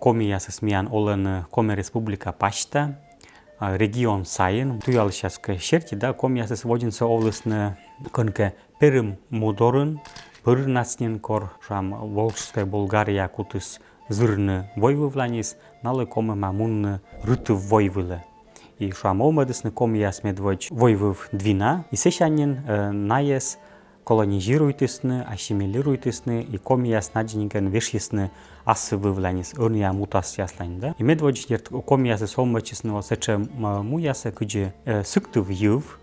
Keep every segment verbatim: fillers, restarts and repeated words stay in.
Комиясыс миян олӧны Коми Республика пасьта, а, регион сайын, туялысьяс кӧ серти, да, комиясыс водзынсӧ овлісны кӧнкӧ Перым му дорын, бӧрынас нин, кор, шуам, Волжская Булгария кутіс зырны войвывланьыс, налы ковмӧма мунны Рытыв войвылӧ. И, шуам, овмӧдісны комияс медводз Войвыв Двина, и сэсся нин, э, найӧс колонизируйтісны, ассимилируйтісны, и комияс надзинкӧн вешйисны асыввывланьыс, ӧнія мутасъяслань, да. И медводз, дерт, комиясыс овмӧдчисны вот сэтшӧм, э, муясӧ, кыдзи, э, Сыктыв йыв,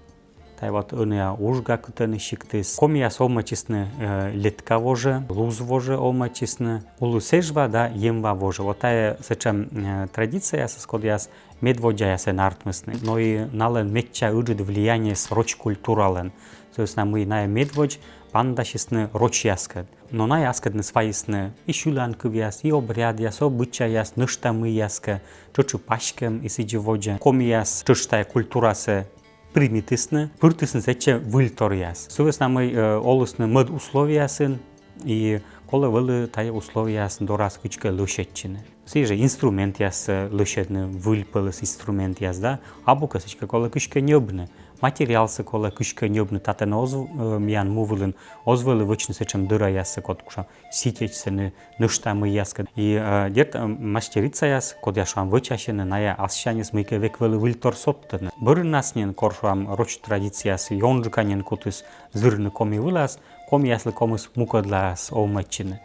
тайӧ вот ӧнія Ужга, кытӧні сиктыс. Комияс овмӧдчисны, э, Летка вожӧ, Луз вожӧ овмӧдчисны, Улыс Эжва да Емва вожӧ. Вот тайӧ сэтшӧм, э, традицияясыс, кодъяс медводдзаясӧн артмисны. Но и налӧн медся ыджыд влияниеыс роч культуралӧн. Сы вӧсна мый найӧ медводз паныдасисны рочьяскӧд. Но найӧ аскӧдныс вайисны и сьыланкывъяс, и обрядъяс, обычайяс, нӧшта мыйяс кӧ, тшӧтш и паськӧм, и сідзи водзӧ. Комияс тшӧтш тайӧ культурасӧ примитісны, пыртісны сэтчӧ выльторъяс. Сы вӧсна мый, э, олісны мӧд условиясын, и колӧ вӧлі тайӧ условияяс дорас кыдзкӧ лӧсьӧдчыны. Сідз жӧ инструментъяс, э, лӧсьӧдны, выльпӧлӧс инструментъяс, да, абу кӧ, сідзкӧ колӧ кыдзкӧ ньӧбны. Материалсӧ колӧ кыдзкӧ ньӧбны, татӧн оз, э, миян му вылын оз вӧлі вӧчны сэтшӧм дӧраяссӧ, код, кутшӧм ситечсӧ, нӧшта мыйяскӧд. И, э, дерт, э, мастерицаяс, кодъяс, шуам, вӧчасьӧны, найӧ ассяньыс мыйкӧ век вӧлі выльтор содтӧны. Бӧрынас нин, кор, шуам, роч традицияыс ёнджыка нин кутіс зырны коми вылас, комияслы ковмис мукӧдлаас овмӧдчыны.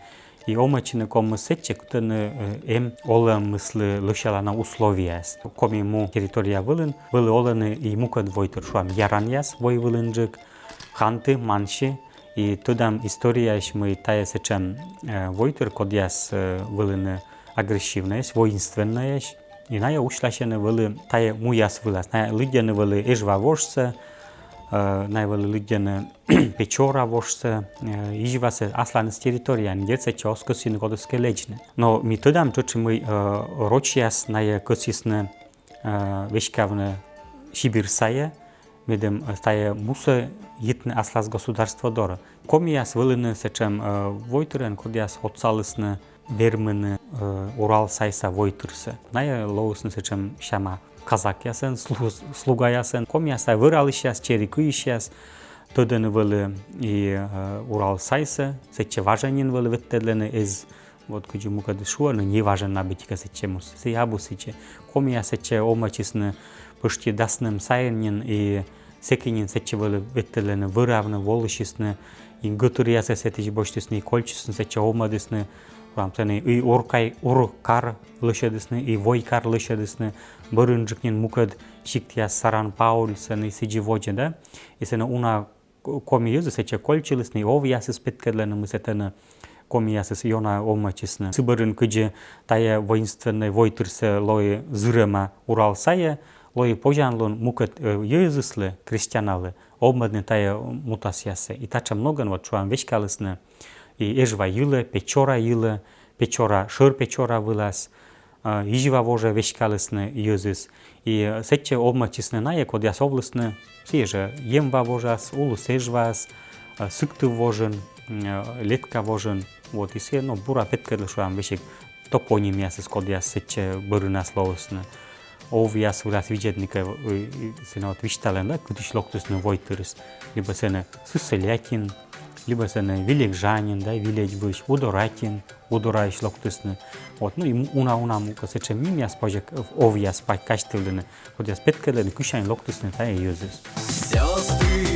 И овмӧдчыны ковмис сэтчӧ, кытӧні, э, эм олӧмыслы лӧсялана условияяс. Коми му территория вылын вӧлі олӧны и мукӧд войтыр, шуам, яранъяс войвылынджык, ханты, манси, и тӧдам историяысь, мый тайӧ сэтшӧм, э, войтыр, кодъяс, э, вӧліны агрессивнӧйӧсь, воинственнӧйӧсь, и найӧ усьласьӧны вӧлі тайӧ муяс вылас. Найӧ лыддьӧны вӧлі Эжва вожсӧ, э, найӧ вӧлі лыддьӧны Печора вожсӧ, э, Изьвасӧ асланыс территорияын, дерт, сэтчӧ оз кӧсйыны кодыскӧ лэдзны. Но ми тӧдам тшӧтш, мый, э, рочьяс найӧ кӧсйисны, э, веськавны Сибирь сайӧ, медым, э, тайӧ мусӧ йитны аслас государство дорӧ. Комияс вӧліны сэтшӧм, э, войтырӧн, кодъяс отсалісны вермыны, э, Урал сайса войтырсӧ. Найӧ лоисны сэтшӧм сяма казакъясӧн, слу-, слугаясӧн. Комияс — тайӧ вӧралысьяс, чери кыйысьяс, тӧдӧны вӧлі и, э, Урал сайсӧ, сэтчӧ важӧн нин вӧлі ветлӧдлӧны, эз, вот кыдзи мукӧдыс шуӧны, неважӧн на быттьӧкӧ сэтчӧ муса. Сійӧ абу сэтчӧ. Комияс сэтчӧ овмӧдчисны пӧшти дас нӧм сайын нин, и сэки нин сэтчӧ вӧлі ветлӧдлӧны вӧравны, волысисны, и гӧтыръяссӧ сэтысь босьтісны, и кольччисны сэтчӧ, овмӧдісны. Прям сэні и Уркай, Уркар лӧсьӧдісны, и Войкар лӧсьӧдісны, бӧрынджык нин мукӧд сиктъяс, Саран-Паульсӧ, и сідзи водзӧ, да. И сэні уна к-, коми йӧзыс сэтчӧ кольччылісны, и овъясыс петкӧдлӧны, мый сэтӧні комиясыс ёна овмӧдчисны. Сы бӧрын, кыдзи тайӧ воинственнӧй войтырсӧ лои зырӧма Урал сайӧ, лои позянлун мукӧд, э, йӧзыслы, крестьяналы, овмӧдны тайӧ мутасъяссӧ. И татшӧм ногӧн, вот, шуам, веськалісны и Эжва йылӧ, Печора йылӧ, Печора, шӧр Печора вылас, э, Изьва вожӧ веськалісны йӧзыс. И сэтчӧ овмӧдчисны найӧ, кодъяс овлісны сійӧ жӧ Емва вожас, Улыс Эжваас, э, Сыктыв вожын, э, Летка вожын. Вот, и сійӧ, ну, бура петкӧдлӧ, шуам, весиг топонимъясыс, кодъяс сэтчӧ бӧрынас лоисны. Овъяс вылас видзӧдны кӧ, э, э, сэні вот висьталӧны, да, кытысь локтісны войтырыс. Либӧ сэні Сысолятин, либӧ сэні Вилегжанин, да, Вилеч быдысь, Удоратин, Удораысь локтісны. Вот, ну, и м-, уна-уна мукӧд сэтшӧм нимъяс позьӧ к-, овъяс па-, казьтывлыны, кодъяс петкӧдлӧны, кысянь локтісны тайӧ йӧзыс. Сёстры